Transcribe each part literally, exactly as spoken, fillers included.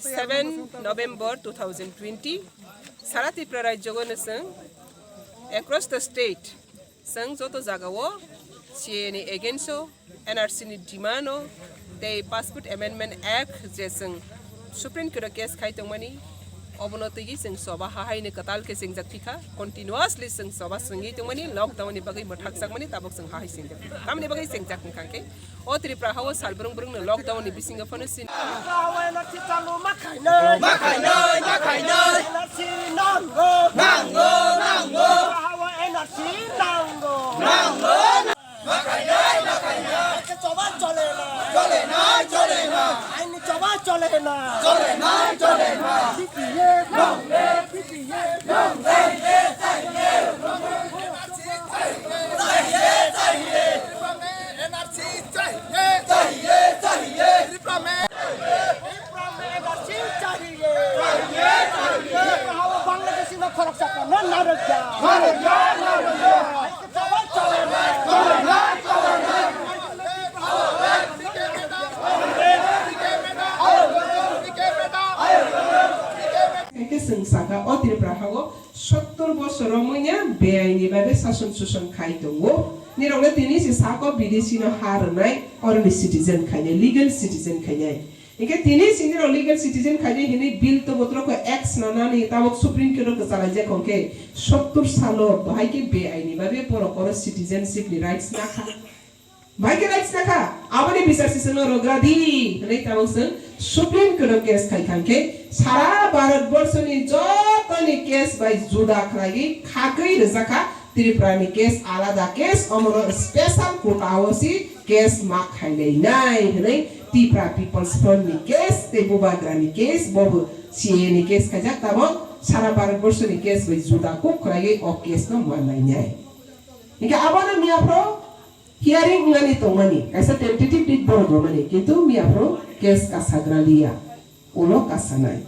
Seven November two thousand twenty, sara Tripura rajyogo no chwng across the state chwng joto jagao C A A ni against o, N R C ni demand o, tei Passport Amendment Act je chwng Supreme Court o case khai tongmani, obono twiwi chwng choba hahaini kwtal khe chengjak thikha, continuously chwng choba chwngwi tongmani, lockdown ni bagwi mwthakjakmani tabuk chwng hahai chengjak thikha. Tamni bagwi chengjak wngkha khe, o Tripura hao sal brung brung no lockdown ni bisingo phano sin. Tripura hao N R C chalu ma khainai. Ma khainai, ma khainai. N R C nango. Nango, nango. Tripura hao N R C nango. Nango. Ma khainai, ma khainai. Aini choba chole na. Chole na, chole na. Aini choba chole na. Chole na, chole na. P T F. Nango. P T F. Nango. N R C chahiye, chahiye. N R C chahiye, chahiye, chahiye. Tripura mein, Tripura mein N R C chahiye. Chahiye, chahiye. Tripura hao Bangladeshi no khoroksa kono narwkya. Narwkya, narwkya. Aini choba chole na. Chole na, chole na. Hingke chwng sakha o Tripura hao sottor bosor romwi ya beaini bagwi sason suson khai tongo. Nirokno tini se sako bidesi no ha rwnai, oroni citizen khainai, legal citizen khainai. Hingke tini se nirok legal citizen khainai hinwi bill to botrok ko X nanani tabok Supreme Court o kwchalaijak hwnkhe sottor salo bahai khe beaini bagwi borok oro citizenship ni rights nakha. Bai khe rights nakha, aboni bisar se chwngno rwgra di, hwnwi tabuk chwng Supreme Court o case khai thang khe, sara Bharat borso ni joto ni case bai juda khlaiwi khakwi rwjak kha, Tripura ni case alada case, omono special quota o si case ma khainai nai, hwnwi Tripura People's Front ni case tei Bubagra ni case, bo bo C A A ni case khaijak, tabuk sara Bharat borso ni case bai juda kuk khlaiwi o case no ma nai nai. Hingke abono miya phro hearing wngnani tongmani, kaisa tentative date borok rwmani, kintu miya phro case kasagra liya, ulo kasanai.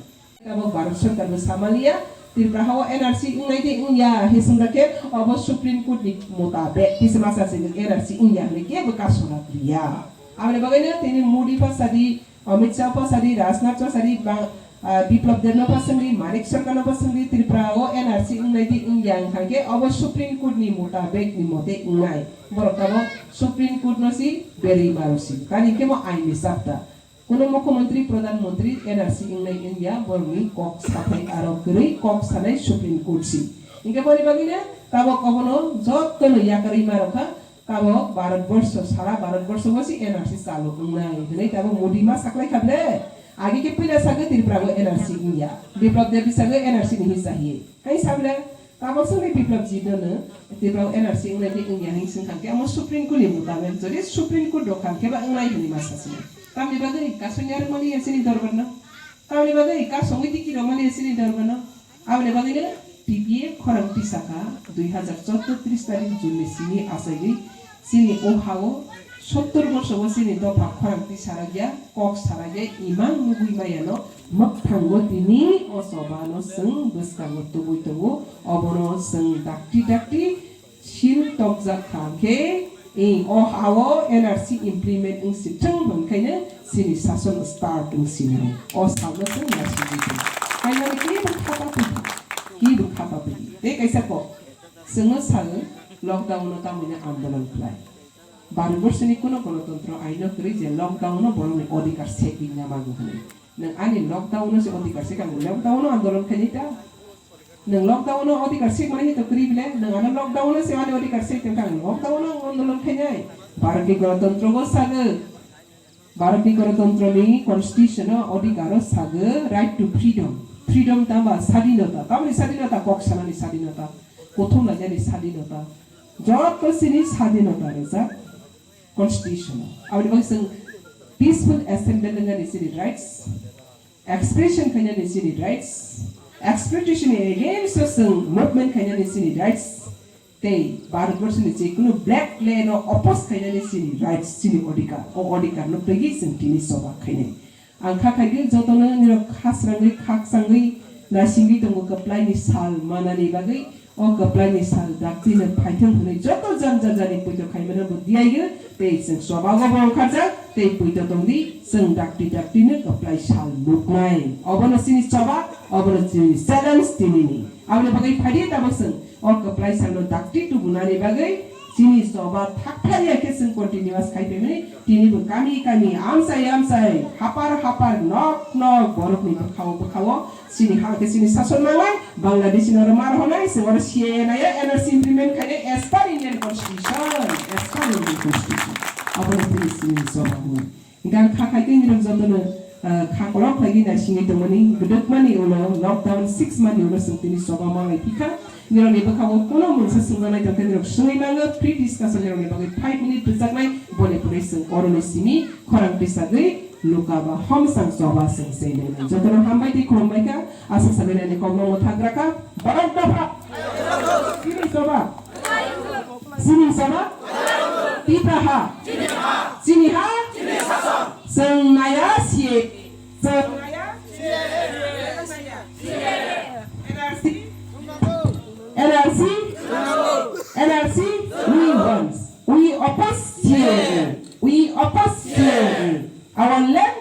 Abo Bharat Sarkar bo samaliya, Tripura hao N R C wngnai de wngya, hising khe obo Supreme Court ni mutabek, kisa masa se N R C wngya hinwi kebo kasona liya. Aboni bagwi no tini Modi pha sadi, Amit Shah pho sadi, Rajnath pho sadi, ba, ah, Biplab Deb no pho swngdi, Manik Sarkar no pho swngdi, Tripura o N R C wngnai di wngya wngkha khe obo Supreme Court ni mutabek ni mote wngnai. Borok tabok Supreme Court no si berwi maro si. Tani khe bo ain ni chapta. Kuno mukhyamantri, pradhan mantri N R C wngnai wngya borok ni kok sathai aro kwrwi kok sanai Supreme Court si. Hingke boni bagwi no tabok obono joto no yakarwi maro kha. Tabok Bharat borsho, sara Bharat borsho bo se N R C chalu wngnai hinwi tabok Modi ma saklai kha ble. Agi khe puila sagwi Tripura o N R C wngya. Biplab Deb sagwi N R C ni hisa hiye. Hai sa ble, tabok songni Biplab ji dono, Tripura o N R C wngnai de wngya hing sing thang khe, amo Supreme Court ni mutabek, jodi Supreme Court rok kha khe ba wngnai hinwi ma sa sini. Tamni bagwi kasong yarwk mani ya sini dorbar no. Tamni bagwi kasongwi tiki rok mani ya sini dorbar no. Aboni bagwino T P A khorang tisaka dui hazar chouddor tris tarik June ni simi achaiwi chini o hao sottor borsobo chini dopha khorang tisarokya, kok sarakya, imang nugwi mayano mwkthango tini o chobano chwng bwskango tubui tongo, obono chwng dakti dakti Sil tokjak kha khe, ing o hao N R C implement wng si thwng hwn khaino chini sason start wng sinai. O salno chwng naisingwi tong. Kainani kebo khata pudi, kebo khata pudi. Tei kaisa kok, chwngno sal lockdown no tamoni andolon khlai. Bharat borsoni kuno gonotontro aino kwrwi je lockdown no borokni odhikar segwi namago hwnwi. Nwng ani lockdown no se odhikar se kang lockdown no andolon khaini ta. Nwng lockdown no odhikar se mani to kwrwi bile, nwng ano lockdown no se ani odhikar se tong kang lockdown no andolon khainai. Bharat ni gonotontro bo sago, Bharat ni gonotontro ni constitution o odhikar o sago right to freedom. Freedom tamba sadinota, tamni sadinota kok sanani sadinota, kothom lainani sadinota. Joto chini sadinota rwjak constitution o. Aboni bagwi chwng peaceful assembly wngani chini rights, expression khainani chini rights, exploitation ni against o chwng movement khainani chini rights, tei Bharat borsoni je kunu black land o oppose khainani chini rights, chini odhikar, o odhikar no twigwi chwng tini choba khainai. Ang kha khaigwi jotono nirok khasrangwi khakchangwi naisingwi tongo kwplaini sal manani bagwi O kwplaini sal dakti no phaithwng hwnwi joto janja jani puito khaimano bo diyaio tei chwng chobago bo ongkharjak tei puito tongdi chwng dakti dakti no kwplai sal nuknai. Obono chini choba, obono chini challenge tinini. Aboni bagwi phaidi tabuk chwng o kwplai salno dakti tubunani bagwi chini choba thakthai ya khe chwng continuous khai phaimani tini bo kami kami amchai amchai hapar hapar nok nok borokni bwkhao bwkhao chini ha khe chini sason mangnai Bangladesh ni oro mar honai chwng oro C A A nai N R C implement khai as per Indian constitution, as per Indian constitution. Abono tini chini choba hwnwi. Hingke ang kha khaikhe nirok jotono, ah, kha kolok khlaigwi naisingwi tongmani, gwdwkmani ulo lockdown six month ni ulo chwng tini choba manglai phikha. Nirokni bwkhango kono mungsa swngjaknai tongkhe nirok swngwi mango, free discussion nirokni bagwi five minute rwjaknai, boni pore chwng oroni simi khorang tisagwi luka ba homsang choba chwng se nai. Jotono hambai tei khulumbai kha, aswk sabai nani kokno mwthak rakha, borok dopha. Chini choba. Chini saba? Tipra ha. Chini ha? Chwng naya siye. Chwng naya? N R C? N R C? N R C? We want. We oppose C A A. We oppose C A A. Our land